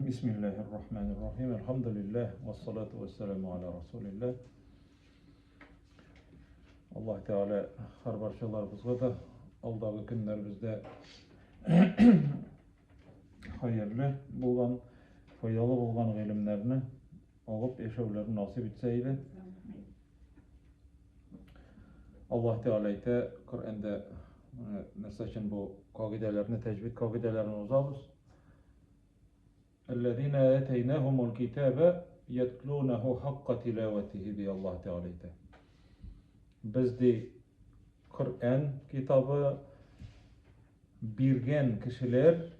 Бисмиллахир-рахманир-рахим. Әлхәмдүлилләһ, вассалату вассаламу аля расулилләһ. Аллаһ Тәгалә һәр барчаларыбызга да алдагы көннәребездә хәерле булган, файдалы булган гыйлемнәрне алып яшәүләрен насыйп итсә иде. Аллаһ Тәгалә әйтә Коръәндә, нәрсә өчен бу кагыйдәләрне, тәҗвид кагыйдәләрен узабыз. Әлләзина атайнахумул китаба ятлунаху хакка тилаватихи ди Аллаһ Тәгалә әйтә. Без ди Коръән китабы биргән кешеләр,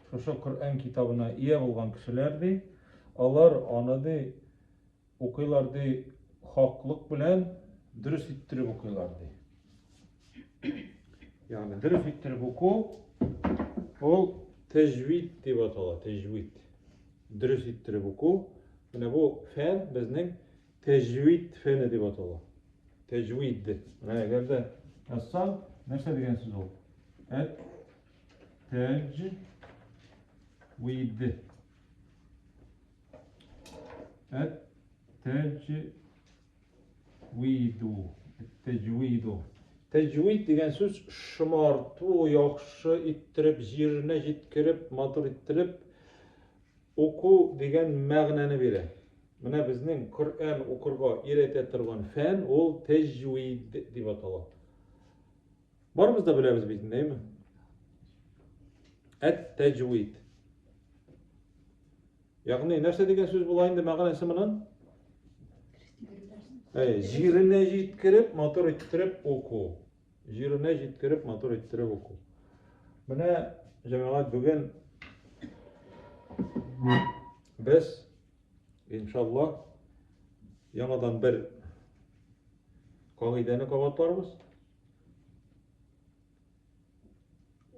шушы Коръән китабына ия булган кешеләр ди, алар аны ди Укыйлар ди, хаклык белән дөрес иттереп укыйлар ди. Ягъни дөрес иттереп уку ул тәҗвид дип атала, тәҗвид. Дөрес иттереп уку. Менә бу фән безнең тәҗвид фәне дип атала. Тәҗвид. Менә әгәр дә язсаң, нәрсә дигән сүз ул? Әт тәҗвид. Әт-тәҗвиду. Әт-тәҗвиду. Тәҗвид дигән сүз шомарту, яхшы иттереп, җиренә җиткереп, матур иттереп уку дигән мәгънәне бирә. Менә безнең Коръән укырга өйрәтә торган фән ул тәҗвид дип атала. Барыбыз да беләбез бит инде, әйме? Әт-тәҗвид. Ягъни нәрсә дигән сүз була инде мәгънәсе моның? Әй, җиренә җиткереп, матур иттереп уку. Җиренә җиткереп, матур иттереп уку. Менә җәмәгать бүген без иншалла яңадан бер кагыйдәне кабатларбыз.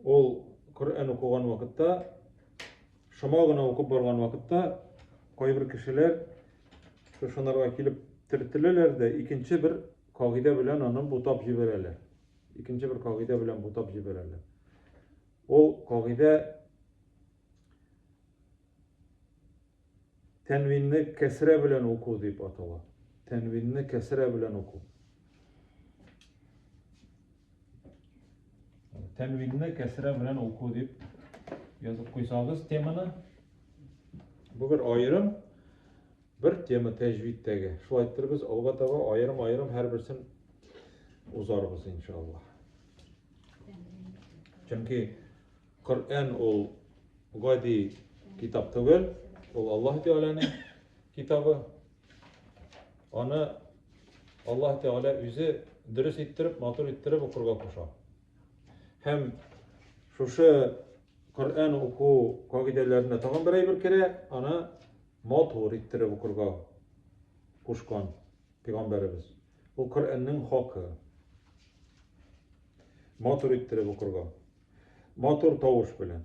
Ул Коръән укыган вакытта, шома гына укып барган вакытта, кайбер кешеләр шушынарга килеп төртеләләр дә, икенче бер кагыйдә белән аны бутап җибәрәләр. Икенче бер кагыйдә белән бутап җибәрәләр. Ул кагыйдә Тәнвинне кәсрә белән уку дип атала. Тәнвинне кәсрә белән уку. Тәнвинне кәсрә белән уку дип язып куйсагыз теманы. Бу бер аерым бер тема тәҗвидтәге. Шулай иттереп без алга таба аерым-аерым һәрберсен узарбыз иншалла. Чөнки Коръән ул гади китап түгел, ул Аллаһ Тәгаләнең китабы. Аны Аллаһ Тәгалә үзе дөрес иттереп, матур иттереп укырга куша. Һәм шушы Коръән уку кагыйдәләренә тагын бер әйбер керә, аны матур иттереп укырга кушкан пәйгамбәребез. Ул Коръәннең хакы. Матур иттереп укырга. Матур тавыш белән.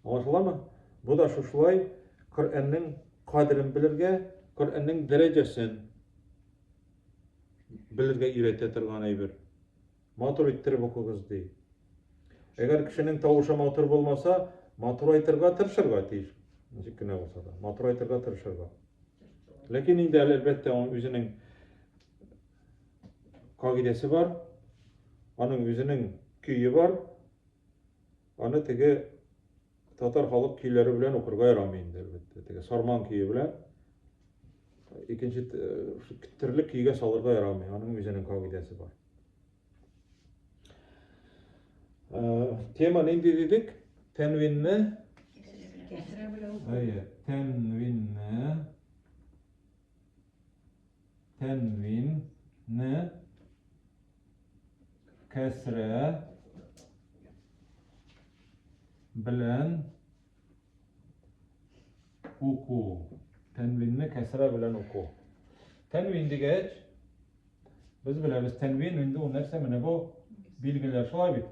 Аңлашыламы? Бу да шушылай Коръәннең кадерен белергә, Коръәннең дәрәҗәсен белергә өйрәтә торган әйбер. Матур иттереп укыгыз ди. Әгәр кешенең тавышы матур булмаса, матурайтырга тырышырга тиеш. Ничек кенә булса да, матурайтырга тырышырга. Ләкин инде әле әлбәттә аның үзенең кагыйдәсе бар, аның үзенең көе бар. Аны теге татар халык көйләре белән укырга ярамый инде, әлбәттә. Теге сарман көе белән икенче төрле көйгә салырга ярамый. Аның үзенең кагыйдәсе бар. Тема нинди дидек? Тәнвинне Әйе, тәнвинне Тәнвинне кәсрә белән уку. Тәнвинне кәсрә белән уку. Тәнвин дигәч, без беләбез, тәнвин инде ул нәрсә? Менә бу билгеләр шулай бит.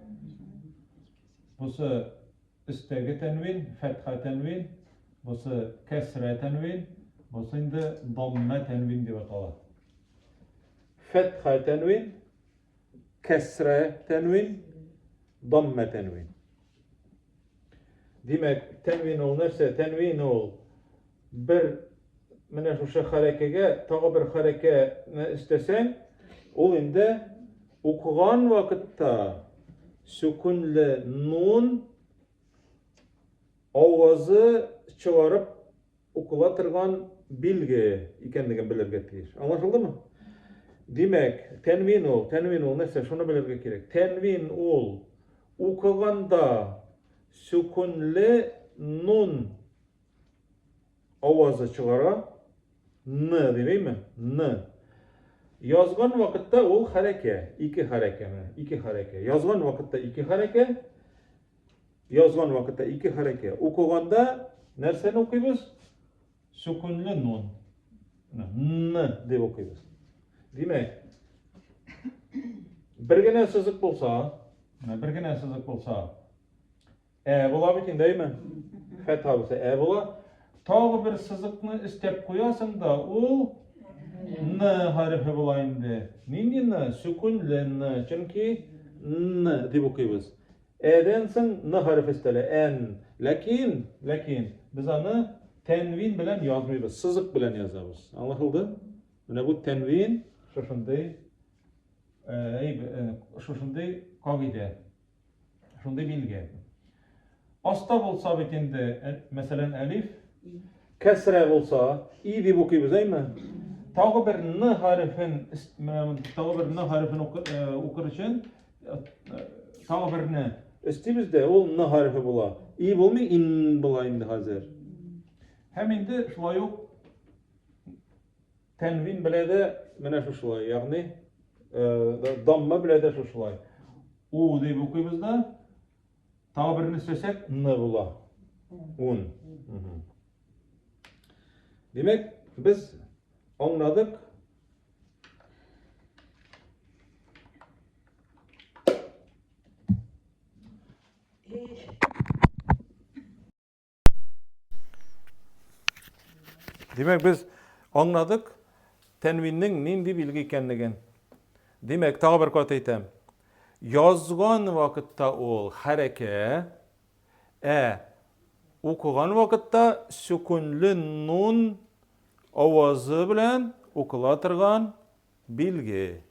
Бусы Өстәге тәнвин, фәтха тәнвин, бусы кәсрә тәнвин, бусы инде дамма тәнвин дип атала. Фәтха тәнвин, Кәсрә тәнвин, дамма тәнвин. Димәк, тәнвин ул нәрсә? Тәнвин ул бер менә шушы хәрәкәгә тагы бер хәрәкәне өстәсәң, ул инде укыган вакытта сүкүнле нун авазы чыгарып укыла торган билге икәнлеген белергә тиеш. Аңлашылдымы? Димәк, тәнвин ул, тәнвин ул нәрсә? Шуны белергә кирәк. Тәнвин ул укыганда сүкүнле нун авазы чыгара. Н димейме? Н. Язган вакытта ул хәрәкә, ике хәрәкә менә, ике хәрәкә. Язган вакытта ике хәрәкә, Язган вакытта ике хәрәкә. Укыганда нәрсәне укыйбыз? Сүкүнле нун. Н дип укыйбыз. Димәк, бер генә сызык булса, менә бер генә сызык булса, ә була бит инде, әйме? Фәтха булса, ә була. Тагы бер сызыкны өстәп куясың да, ул Н хәрефе була инде. Нинди Н? Сүкүнле Н. Чөнки Н дип укыйбыз. Әдән соң Н хәрефе өстәлә, ән. Ләкин, ләкин без аны тәнвин белән язмыйбыз, сызык белән язабыз. Аңлашылды? Менә бу тәнвин шушындый шушындый кагыйдә. Шундый билге. Аста булса бит инде, мәсәлән, әлиф, кәсрә булса, и дип укыйбыз, әйме? Тагы бер н хәрефен, тагы бер н хәрефен укыр өчен тагы берне өстибез дә, ул н хәрефе була. И булмый, ин була инде хәзер. Һәм инде шулай ук тәнвин белә дә менә шушылай, ягъни дамма белә дә шушылай. У дип укыйбыз да, тагы берне өстәсәк, н була. Ун. Димәк, без аңладык. Димәк, без аңладык тәнвиннең нинди билге икәнлеген. Димәк, тагы бер кат әйтәм. Язган вакытта ул хәрәкә, ә укыган вакытта сүкүнле нун авазы белән укыла торган билге.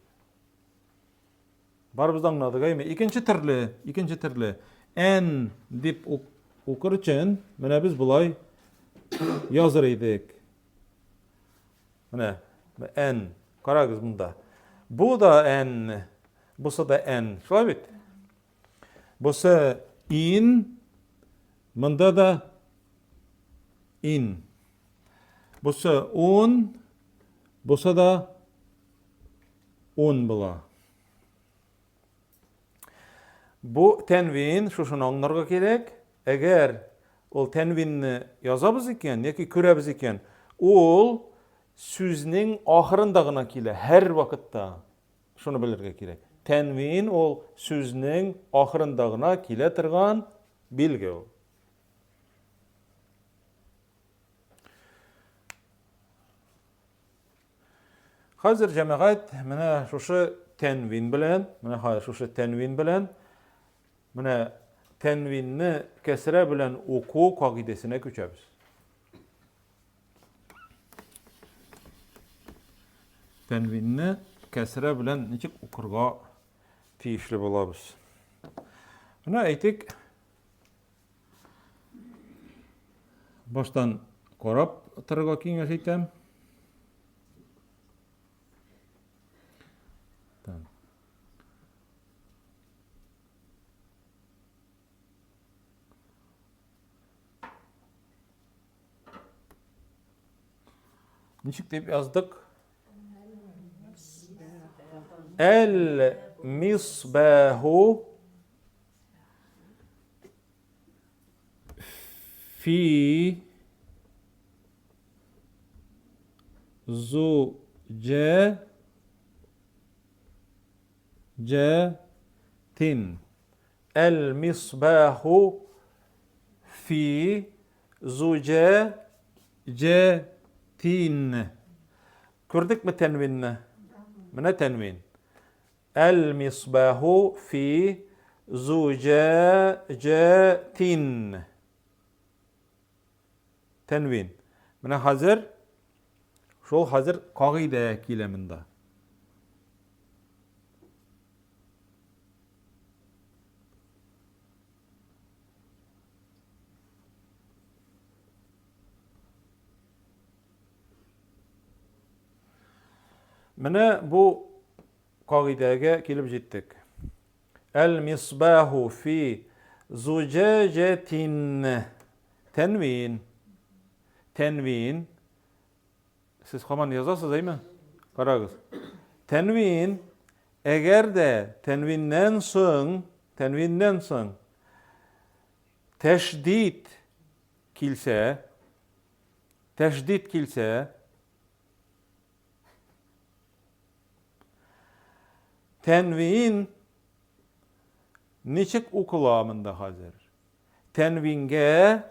Барыбыз да аңладык, әйме? Икенче төрле, икенче төрле. Н дип укыр өчен менә без болай языр идек. Менә Н. Карагыз монда. Бу да Н, бусы да Н. Шулай бит? Бусы ин, монда да ин. Бусы ун, бусы да ун була. Бу тәнвин, шушыны аңларга кирәк. Әгәр ул тәнвинне язабыз икән яки күрәбез икән, ул сүзнең ахырында гына килә, һәр вакытта. Шуны белергә кирәк. Тәнвин ул сүзнең ахырында гына килә торган билге ул. Хәзер җәмәгать менә шушы тәнвин белән, менә хәзер шушы тәнвин белән, менә тәнвинне кәсрә белән уку кагыйдәсенә күчәбез. Тәнвинне кәсрә белән ничек укырга тиешле булабыз? Менә әйтик, баштан карап торырга киңәш итәм. Так. Ничек дип яздык? Әл мисбаху фи зу җә җә тин әл мисбаху фи зуҗә җә тин. Күрдекме тәнвинне? Менә тәнвин. Әл-мисбаху фи зуҗаҗатин. Тәнвин. Менә хәзер шул хәзер кагыйдә килә монда. Менә бу кагыйдәгә килеп җиттек. Әл-мисбаху фи зуҗаҗатин. Тәнвин. Тәнвин. Сез һаман язасыз, әйме? Карагыз. Тәнвин. Әгәр дә тәнвиннән соң, тәнвиннән соң тәшдид килсә, тәшдид килсә, Тәнвин ничек укыла монда хәзер? Тәнвингә,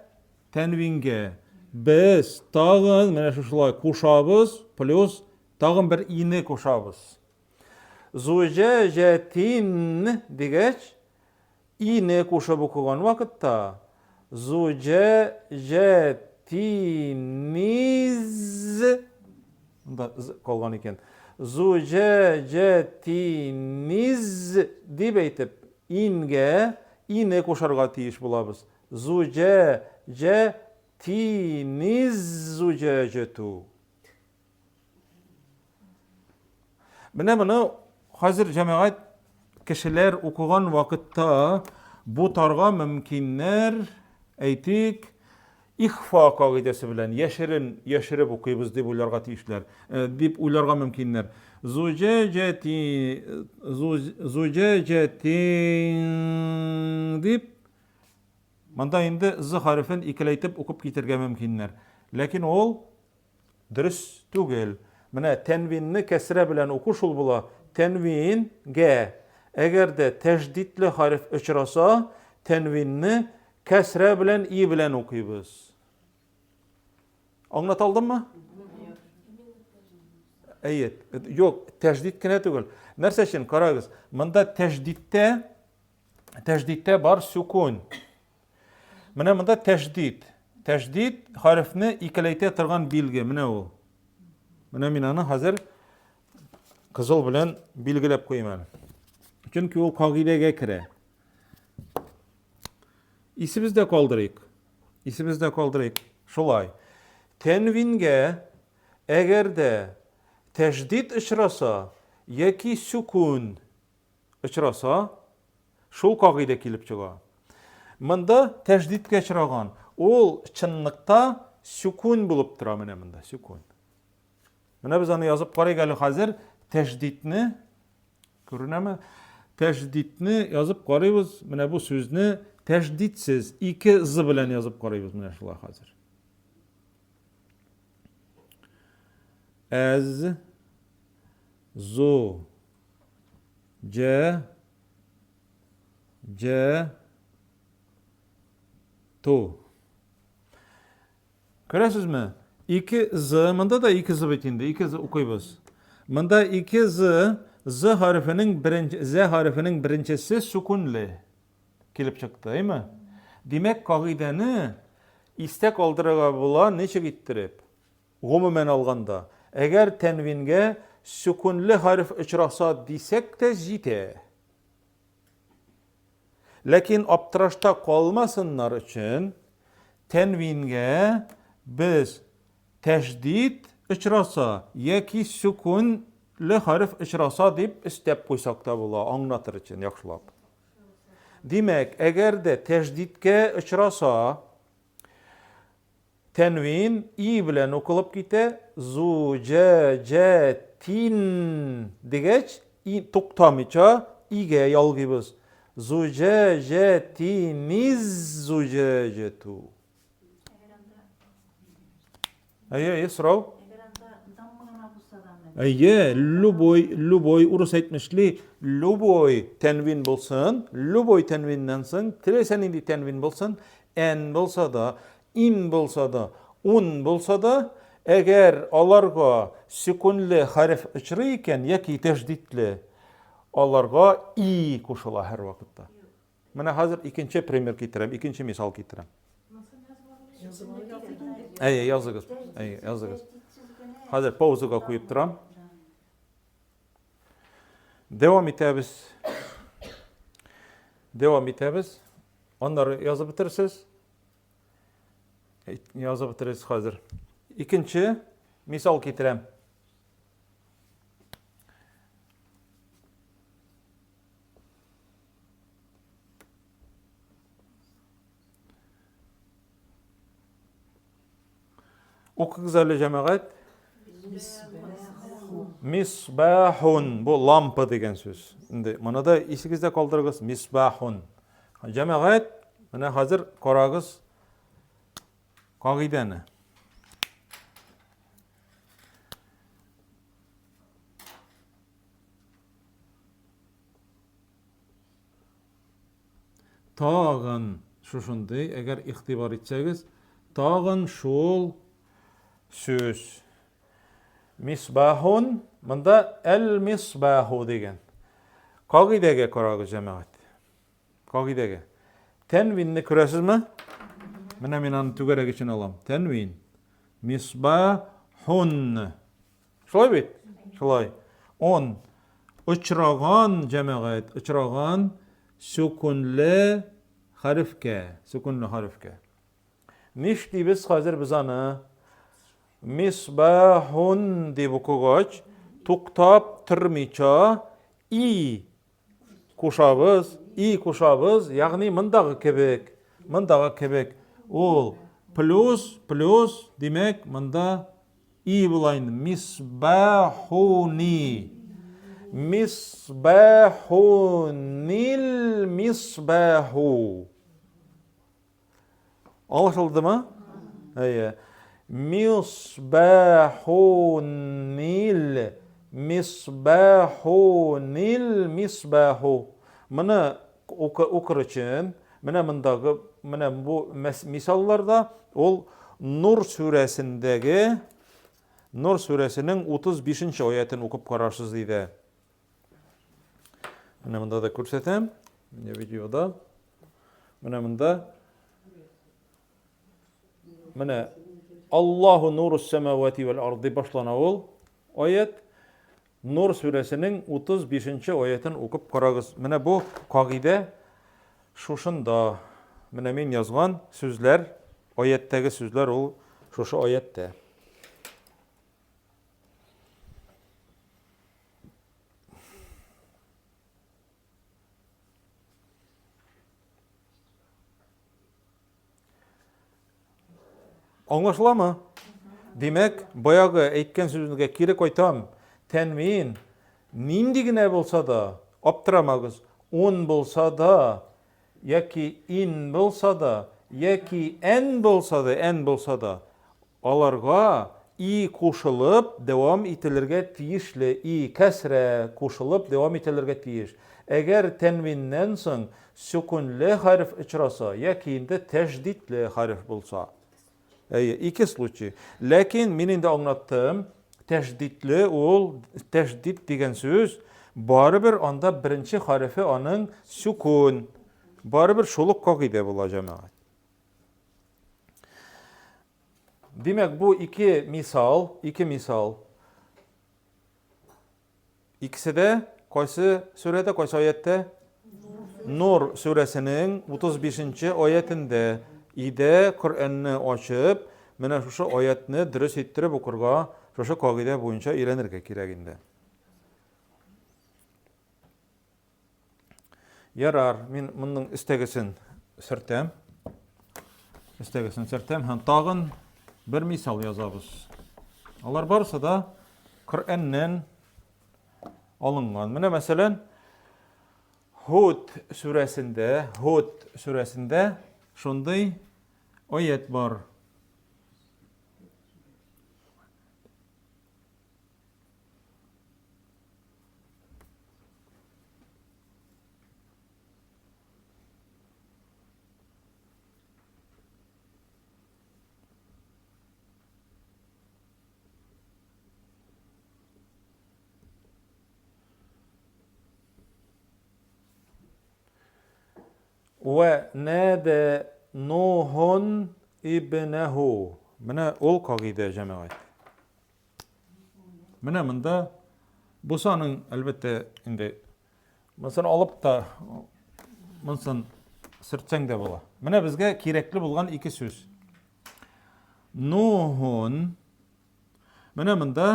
тәнвингә без тагын менә шушылай кушабыз, плюс тагын бер ине кушабыз. Зуҗәҗәтин дигәч, ине кушып укыган вакытта зуҗәҗәтиниз монда з калган икән. Зуҗәҗәтиниз дип әйтеп, ингә ине кушарга тиеш булабыз. Зуҗәҗәтиниз зуҗәҗәту. Менә моны хәзер җәмәгать кешеләр укыган вакытта бутарга мөмкиннәр, әйтик, ихфа кагыйдәсе белән яшерен, яшереп укыйбыз дип уйларга тиешләр, э, дип уйларга мөмкиннәр. Зуҗәҗәти зуҗәҗәти дип монда инде з хәрефен икеләйтеп укып китергә мөмкиннәр. Ләкин ул Дөрес түгел. Менә тәнвинне кәсрә белән уку шул була. Тәнвин гә әгәр дә тәждидле хәреф очраса, тәнвинне кәсрә белән и белән укыйбыз. Аңлата алдыммы? Әйе. Юк, тәждид кенә түгел. Нәрсә өчен? Карагыз, монда тәждидтә тәждидтә бар сүкүн. Менә монда тәждид. Тәждид хәрефне икеләйтә торган билге. Менә ул. Менә мин аны хәзер кызыл белән билгеләп куйым әле. Чөнки ул кагыйдәгә керә. Исебездә калдырыйк. Исебездә калдырыйк. Шулай. Тәнвингә әгәр дә тәждид очраса яки сүкүн очраса, шул кагыйдә килеп чыга. Монда тәждидкә очраган, ул чынлыкта сүкүн булып тора менә монда, сүкүн. Менә без аны язып карыйк әле хәзер, тәждидне күренәме? Тәждидне язып карыйбыз, менә бу сүзне тәждидсез, ике з белән язып карыйбыз менә шулай хәзер. Әз, зу, Җ, Җ, Ту. Күрәсезме? Ике З, монда да ике З бит инде, ике З укыйбыз. Монда ике З, З хәрефенең беренче, З хәрефенең беренчесе сүкүнле килеп чыкты, әйме? Димәк, кагыйдәне истә калдырырга була ничек иттереп? Гомумән алганда, әгәр тәнвингә сүкүнле хәреф очраса дисәк тә җитә. Ләкин аптырашта калмасыннар өчен, тәнвингә без тәшдид очраса яки сүкүнле хәреф очраса дип өстәп куйсак та була, аңлатыр өчен яхшылап. Димәк, әгәр дә тәшдидкә очраса, Тәнвин и белән укылып китә, зу, җә, җә, тин дигәч, и туктамыйча игә ялгыйбыз. Зу, җә, җә, ти, низ, зу, җә, җә, ту. Әйе, әйе, сорау. Әйе, любой, любой, урыс әйтмешли, любой тәнвин булсын, любой тәнвиннән соң, теләсә нинди тәнвин булсын, ән булса да, ин булса да, ун булса да, әгәр аларга сүкүнле хәреф очрый икән яки тәждидле, Аларга и кушыла һәрвакытта. Менә хәзер икенче пример китерәм, икенче мисал китерәм. Әйе, языгыз. Әйе, языгыз. Хәзер паузага куеп торам. Дәвам итәбез. Дәвам итәбез. Аннары язып бетерсез. Язып бетерсез хәзер. Икенче мисал китерәм. Укыгыз әле, җәмәгать. Мисбахун. Бу лампа дигән сүз. Инде моны да исегездә калдырыгыз. Мисбахун. Җәмәгать, менә хәзер карагыз кагыйдәне. Тагын шушындый, әгәр игътибар итсәгез, тагын шул сүз. Мисбахун, монда әл-мисбаху дигән. Кагыйдәгә карагыз, җәмәгать. Кагыйдәгә. Тәнвинне күрәсезме? Менә мин аны түгәрәк өчен алам. Тәнвин. Мисбахун. Шулай бит? Шулай. Он. Очраган җәмәгать, очраган сүкүнле хәрефкә, сүкүнле хәрефкә. Нишлибез хәзер без аны? Мисбахун дип укыгач, туктап тормыйча и кушабыз, и кушабыз, ягъни мондагы кебек, мондагы кебек. Ул плюс, плюс, димәк, монда И була инде. Мисбахуни. Мисбахунил мисбаху. Аңлашылдымы? Әйе. Мисбахунил мисбахунил мисбаху. Моны укыр өчен менә мондагы менә бу мисалларда ул Нур сүрәсендәге Нур сүрәсенең 35 нче аятен укып карарсыз диде. Менә монда да күрсәтәм. Менә видеода. Менә монда. Менә Аллаһу нурус самавати вәл ард дип башлана ул аят. Нур сүрәсенең 35 нче аятен укып карагыз. Менә бу кагыйдә шушында. Менә мин язган сүзләр, аяттәге сүзләр ул шушы аяттә. Аңлашыламы? Димәк, баягы әйткән сүземгә кире кайтам. Тәнвин нинди генә булса да, аптырамагыз, ун булса да, яки ин булса да, яки ән булса да, ән булса да, Аларга и кушылып дәвам ителергә тиешле, и кәсрә кушылып дәвам ителергә тиеш. Әгәр тәнвиннән соң сөкүнле хәреф очраса яки инде тәшдидле хәреф булса. Әйе, ике случай. Ләкин мин инде аңлаттым, тәшдидле ул, тәшдид дигән сүз, барыбер анда беренче хәрефе аның сүкүн. Барыбер шул ук кагыйдә була, җәмәгать. Димәк, бу ике мисал, ике мисал. Икесе дә кайсы сүрәдә, кайсы аятта? Нур сүрәсенең 35-нче аятендә. Иде Коръәнне ачып, менә шушы аятны дөрес иттереп укырга, шушы кагыйдә буенча өйрәнергә кирәк инде. Ярар, мин моның өстәгесен сөртәм. Өстәгесен сөртәм һәм тагын бер мисал язабыз. Алар барысы да Коръәннән алынган. Менә мәсәлән, Һуд сүрәсендә, Һуд сүрәсендә шундый аят бар. Вә нәдә Нухун ибнәһу. Менә ул кагыйдә, җәмәгать. Менә монда бусы аның, әлбәттә, инде монысын алып та монысын сөртсәң дә була. Менә безгә кирәкле булган ике сүз. Нухун. Менә монда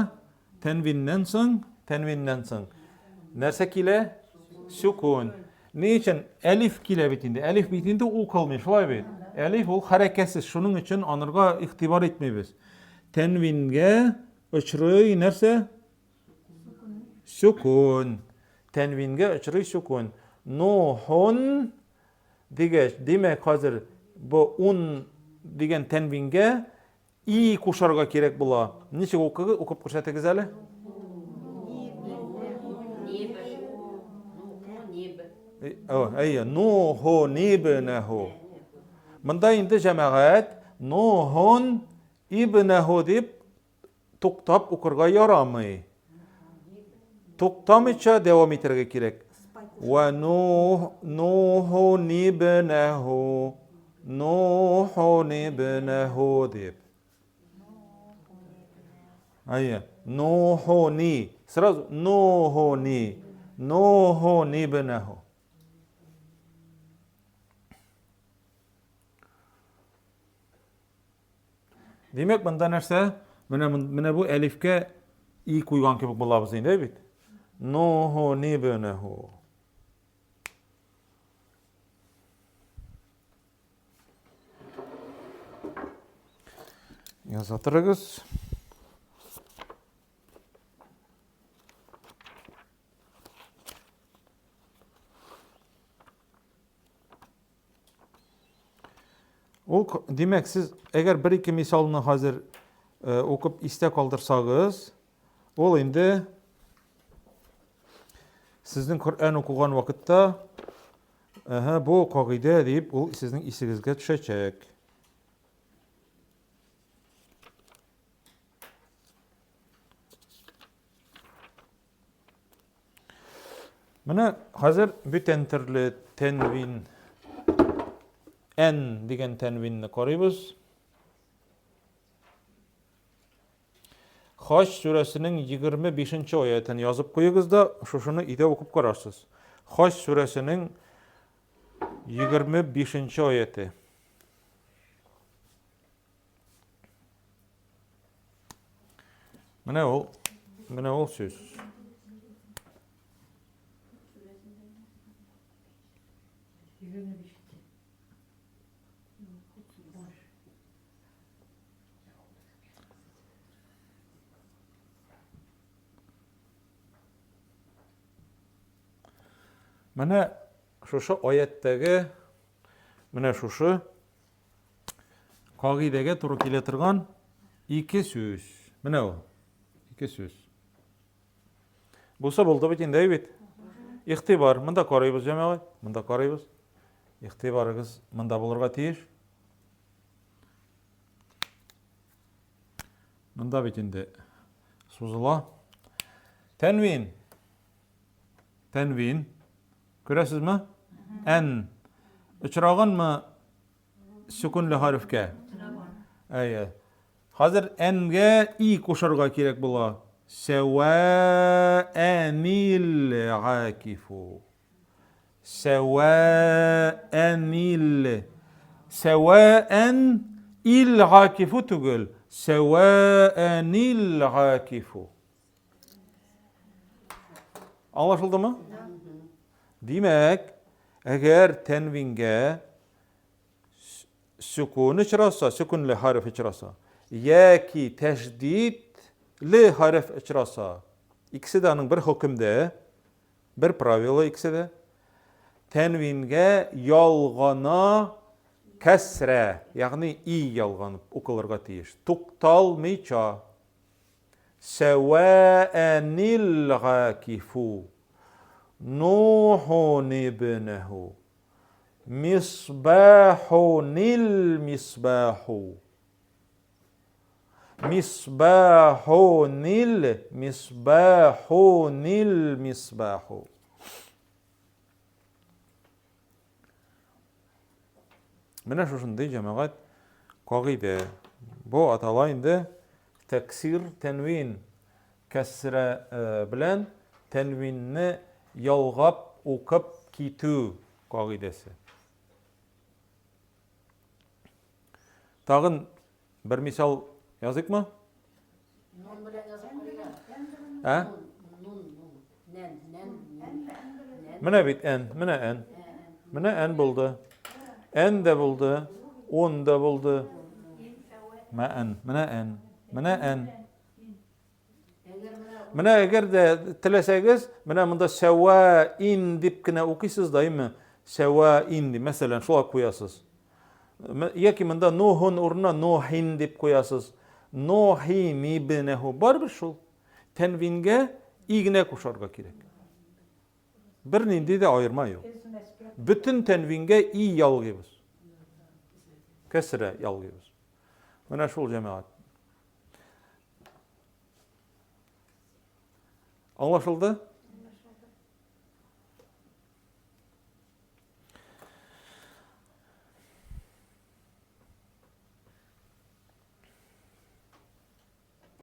тәнвиннән соң, тәнвиннән соң нәрсә килә? Сүкүн. Ни өчен? Әлиф килә бит инде. Әлиф бит инде укылмый, шулай бит? Әлиф ул хәрәкәтсез, шуның өчен анырга игътибар итмибез. Тәнвингә очрый нәрсә? Сүкүн. Тәнвингә очрый сүкүн. Нухун дигәч, димәк, хәзер бу ун дигән тәнвингә И кушарга кирәк була. Ничек укыгыз, укып күрсәтегез әле. Әйе, нуху нибнәһу. Монда инде җәмәгать нухун ибнәһу дип туктап укырга ярамый. Туктамыйча дәвам итәргә кирәк. Ва нух нуху нибнәһу нуху нибнәһу дип. Әйе, нуху ни. Сразу нуху ни. Нуху нибнәһу. Димәк, монда нәрсә? Менә менә бу әлифкә и куйган кебек булабыз инде бит. Нуху нибнаху. Яза торыгыз. Ул, димәк, сез әгәр бер-ике мисалны хәзер э, укып истә калдырсагыз, ул инде сезнең Коръән укыган вакытта әһә, бу кагыйдә дип, ул сезнең исегезгә төшәчәк. Менә хәзер бүтән төрле тәнвин ән дигән тәнвинне карыйбыз. Хаҗ сүрәсенең 25 нче аятен язып куегыз да, шушыны өйдә укып карарсыз. Хаҗ сүрәсенең 25 нче аяте. Менә ул, менә ул сүз. Менә шушы аяттәге, менә шушы Кагыйдәгә туры килә торган ике сүз. Менә ул. Ике сүз. Бусы булды бит инде, бит. Игътибар, монда карыйбыз, җәмәгать. Монда карыйбыз. Игътибарыгыз монда булырга тиеш. Монда бит инде сузыла. Тәнвин. Тәнвин. Күрәсезме? Ән. Очраганмы Сүкүнле хәрефкә. Әйе. Хәзер әнгә и кушарга кирәк була. Сәвәәнил акифу. Сәвәәнил. Сәвәән ил акифу түгел. Сәвәәнил акифу. Аңлашылдымы? Димәк, әгәр тәнвингә сүкүн очраса, сүкүнле хәреф очраса, яки тәшдидле хәреф очраса, икесе дә аның бер хөкемдә, бер правило икесе дә. Тәнвингә ялгана кәсрә, ягъни и ялганып укылырга тиеш. Тукталмыйча. Сәвәәнил гакифу Нухун ибнәһу Мисбахунил мисбаху Мисбахунил мисбахунил мисбаху. Менә шушындый җәмәгать кагыйдә. Бу атала инде тәксир тәнвин кәсрә э, белән тәнвинне ялгап укып китү кагыйдәсе. Тагын бер мисал языйкмы? Нун белән язып куйган. Ә? Нун, нун, нән, нән, нун, нән. Менә бит ән, менә ән. Менә ән булды. Ән дә булды, он да булды. Мә ән, менә ән, менә ән. Менә әгәр дә теләсәгез, менә монда сәва ин дип кенә укыйсыз да, әйме? Сәва ин дип, мәсәлән, шулай куясыз. Яки монда нухун урынына нухин дип куясыз. Нухи мибнәһу барыбер шул. Тәнвингә и генә кушарга кирәк. Бернинди дә аерма юк. Бөтен тәнвингә и ялгыйбыз. Кәсрә ялгыйбыз. Менә шул җәмәгать. Аңлашылды?